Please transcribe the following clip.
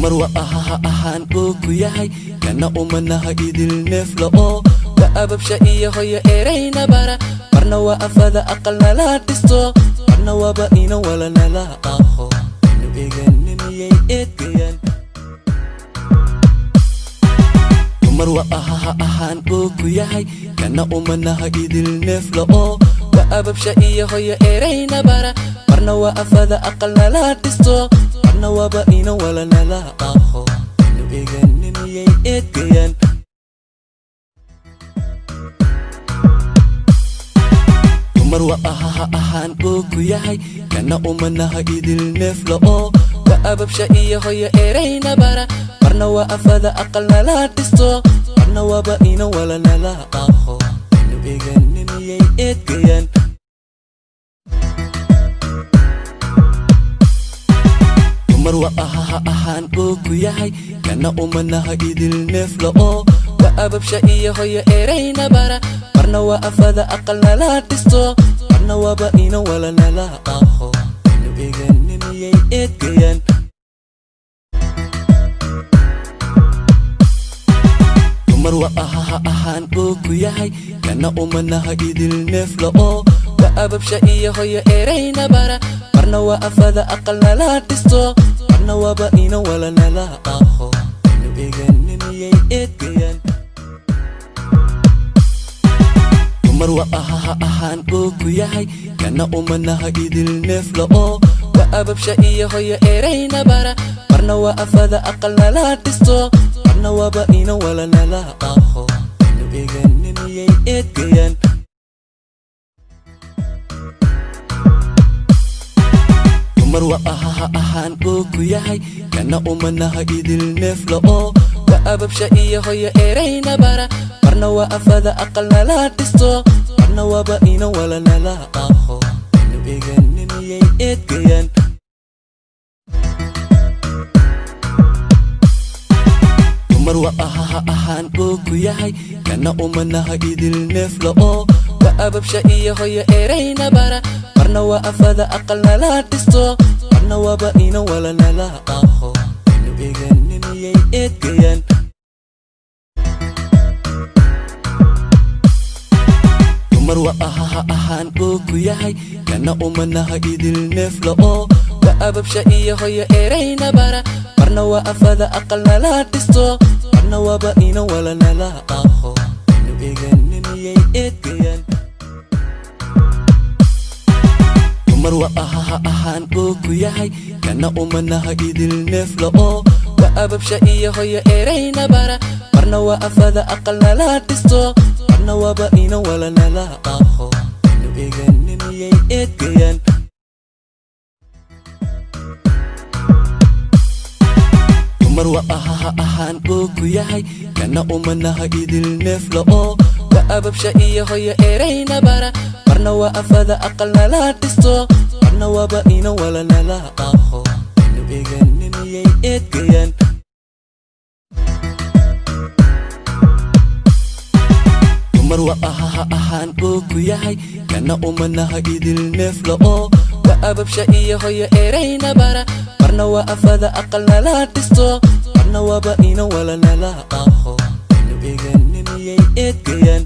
Dumar waa ahaha ahaan uu ku yahay, kana umanaha idil neefla oo wa ababsha iyo hoyo erayna bara. Marna waa afada aqal nala dhisto, marna waaba ina wala nala aho. Inu eegana miyay eedgayaan? Dumar waa ahaha ahaan uu ku yahay, kana umanaha idil neefla oo wa ababsha iyo hoyo erayna bara. Marna waa afada aqal nala dhisto, marna waaba ina wala nala aho. Inu eegana miyay eedgayaan? Dumar waa ahaha ahaan uu ku yahay, kana umanaha idil neefla oo wa ababsha iyo hoyo erayna bara. Marna waa afada aqal nala dhisto, marna waaba ina wala nala aho. Inu eegana miyay eedgayaan? Dumar waa ahaha ahaan uu ku yahay, kana umanaha idil neefla oo wa ababsha iyo hoyo erayna bara. Marna waa afada aqal nala dhisto, marna waaba ina wala nala aho. Inu eegana miyay eedgayaan? Dumar waa ahaha ahaan uu ku yahay, kana umanaha idil neefla oo wa ababsha iyo hoyo erayna bara. Marna waa afada aqal nala dhisto, marna waaba ina wala nala aho. Inu eegana miyay eedgayaan? Dumar waa ahaha ahaan uu ku yahay, kana umanaha idil neefla oo wa ababsha iyo hoyo erayna bara. Marna waa afada aqal nala dhisto, marna waaba ina wala nala aho. Inu eegana miyay eedgayaan? Dumar waa ahaha ahaan uu ku yahay, kana umanaha idil neefla oo wa ababsha iyo hoyo erayna bara. Marna waa afada aqal nala dhisto, marna waaba ina wala nala aho. Inu eegana miyay eedgayaan? Dumar waa ahaha ahaan uu ku yahay, kana umanaha idil neefla oo wa ababsha iyo hoyo erayna bara. Marna waa afada aqal nala dhisto, marna waaba ina wala nala aho. Inu eegana miyay eedgayaan? Dumar waa ahaha ahaan uu ku yahay, kana umanaha idil neefla oo wa ababsha iyo hoyo erayna bara. Marna waa afada aqal nala dhisto, marna waaba ina wala nala aho. Inu eegana miyay eedgayaan? Dumar waa ahaha ahaan uu ku yahay, kana umanaha idil neefla oo wa ababsha iyo hoyo erayna bara. Marna waa afada aqal nala dhisto, marna waaba ina wala nala aho. Inu eegana miyay eedgayaan? Dumar waa ahaha ahaan uu ku yahay, kana umanaha idil neefla oo wa ababsha iyo hoyo erayna bara. Marna waa afada aqal nala dhisto, marna waaba ina wala nala aho. Inu eegana miyay eedgayaan? Dumar waa ahaha ahaan uu ku yahay, kana umanaha idil neefla oo wa ababsha iyo hoyo erayna bara. Marna waa afada aqal nala dhisto, marna waaba ina wala nala aho. Inu eegana miyay eedgayaan?